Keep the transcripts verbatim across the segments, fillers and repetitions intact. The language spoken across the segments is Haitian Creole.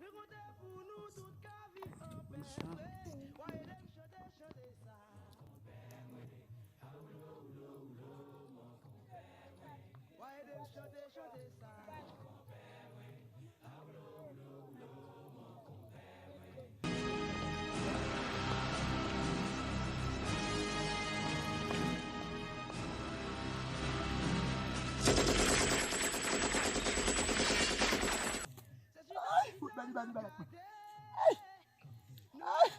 Li konte pou nou tout ka viv anpè vre. Wa ede m chante, chante sa. Wa ede m chante, chante sa. Ay, fout, bandi, bandi, bandi. Ay! Ay!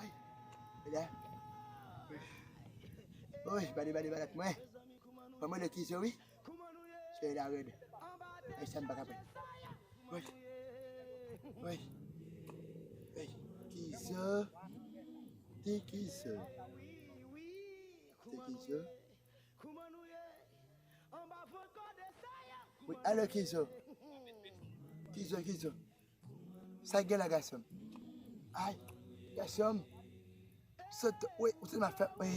Ay, la. Oy, bade, bade, bade mwen. Ban mwen le kizo, wi. Se la rèd. Ay, sa m pa ka pran. Oy. Oy. Oy. Kizo. Ti kizo. Ti kizo. Wi, alo kizo. Kizo, kizo. Sa gen la gason m? Ay, gason m. Sot, wi, ou te ma fè, wi,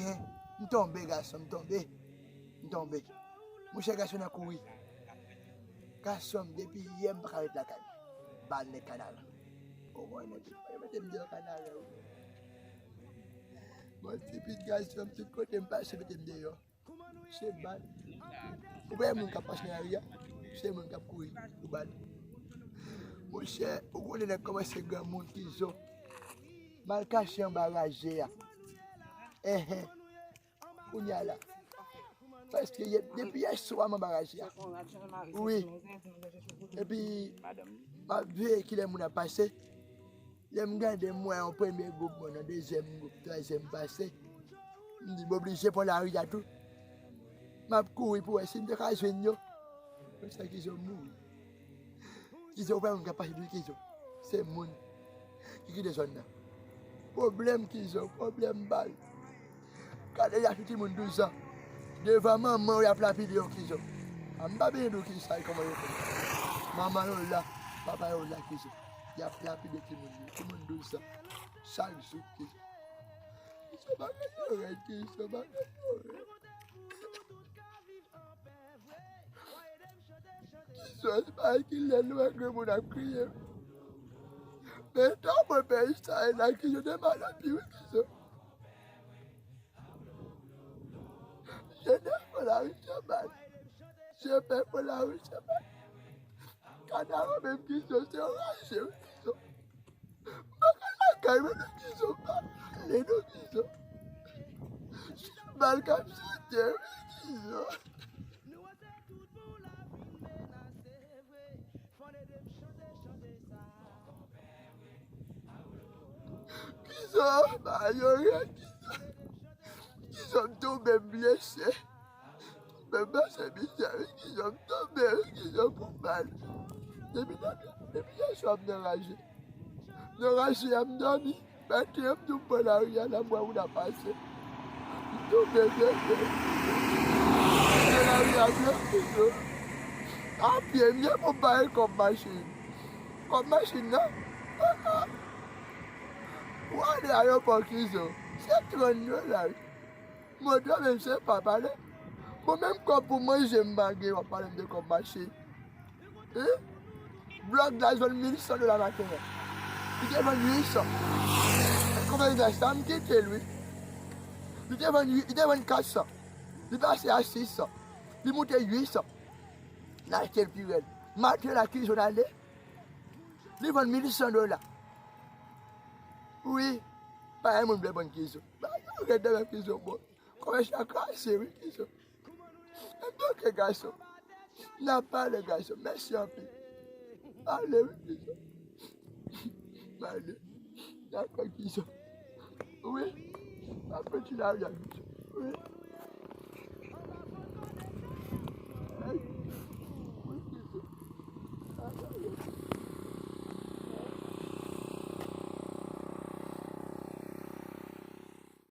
m tonbe gason m, m tonbe. M tonbe. Monchè gason nan kouri. Gason m, depi yè m pa ka ret lakay. Bal nèg kanal. O mwen, mwen, mwen mete m deyò kanal la, wi. Mwen ti pit gason m, tout kote m pase, mete m deyò. Se bal. Ou pa wè moun k ap pase nan lari a? Se moun k ap kouri pou bal. Monchè, ou konnen nèg kòmanse granmoun kizo. M al kache anba raje a. Enhen. Kounye a la. Paske yè, depi yè swa m anba raje a. Wi. Epi, m ap veye kilè moun ap pase. Lè m gade, m wè yon premye gwoup, bon, nan dezyèm gwoup, twazyèm pase. M di, m oblije pran lari a tou. M ap kouri pou wè si m te ka jwenn yo. Konsa Kizo mouri. Kizo, ou pa wè moun k ap pase tou, Kizo. Se moun ki kite zòn nan. Pwoblèm Kizo, pwoblèm bal. Gade y ap sou timoun douz an. Devan manman yo, y ap lapide yo, Kizo. A, m pa bezwen di w kisa e kòman yo fè. Manman yo la, papa yo la, Kizo. Y ap lapide timoun yo, timoun douz an. Chak jou, Kizo. Kizo, bagay yo rèd, Kizo, bagay yo rèd. Kizo, se pa kilè nou wè granmoun ap kriye. Men tan mwen pè Izrayèl la, Kizo, te mal anpil, wi, Kizo. Jenès pran lari se bal. Jèn pè pran lari se bal. Kanaro menm Kizo, se yon raje, wi, Kizo. M pa ka lakay mwen non Kizo, m pa ale non Kizo. Se bal k ap sote, wi, Kizo. Kizo, ba yo rèd, Kizo. Kizo, m tonbe, m blese. M pase mizè, wi, Kizo, m tonbe, wi, Kizo, pou bal. Depi nan, depi yè swa m nan raje. M nan raje a, m dòmi. Maten an, m tou pran lari a, la m wè moun ap pase. M tonbe, m leve. M nan lari a, m leve, Kizo. A pye, m ye pou m pa gen kòb machin. Kòb machin nan? Ah, ah. Ou ale ayewopò, Kizo. Se trant dola, wi. Mwen dwe menm se pa pale. Bon, menm kòb pou manje m pa gen, w ap pale m de kòb mache. Hein? Blòk gaz vann mil san dola maten an. Li te vann uit san. Konpè gaz sa, m kite l, wi. Li te vann uit, li te vann kat san. Li pase a sis san. Li moute uit san. N achte l pi rèd. Maten la, Kizon ale. Li vann mil san dola. Wi. Pa gen moun vle vann Kizon. Ba yo rèd nan Kizon bon. Kòmès la kraze, wi, Kizon. Ebyen, oke, gason. N a pale, gason. Mèsi anpil. Ale, wi, Kizon. Ale. Dakò, Kizon. Wi. Apre ti lari a, Kizon. Wi.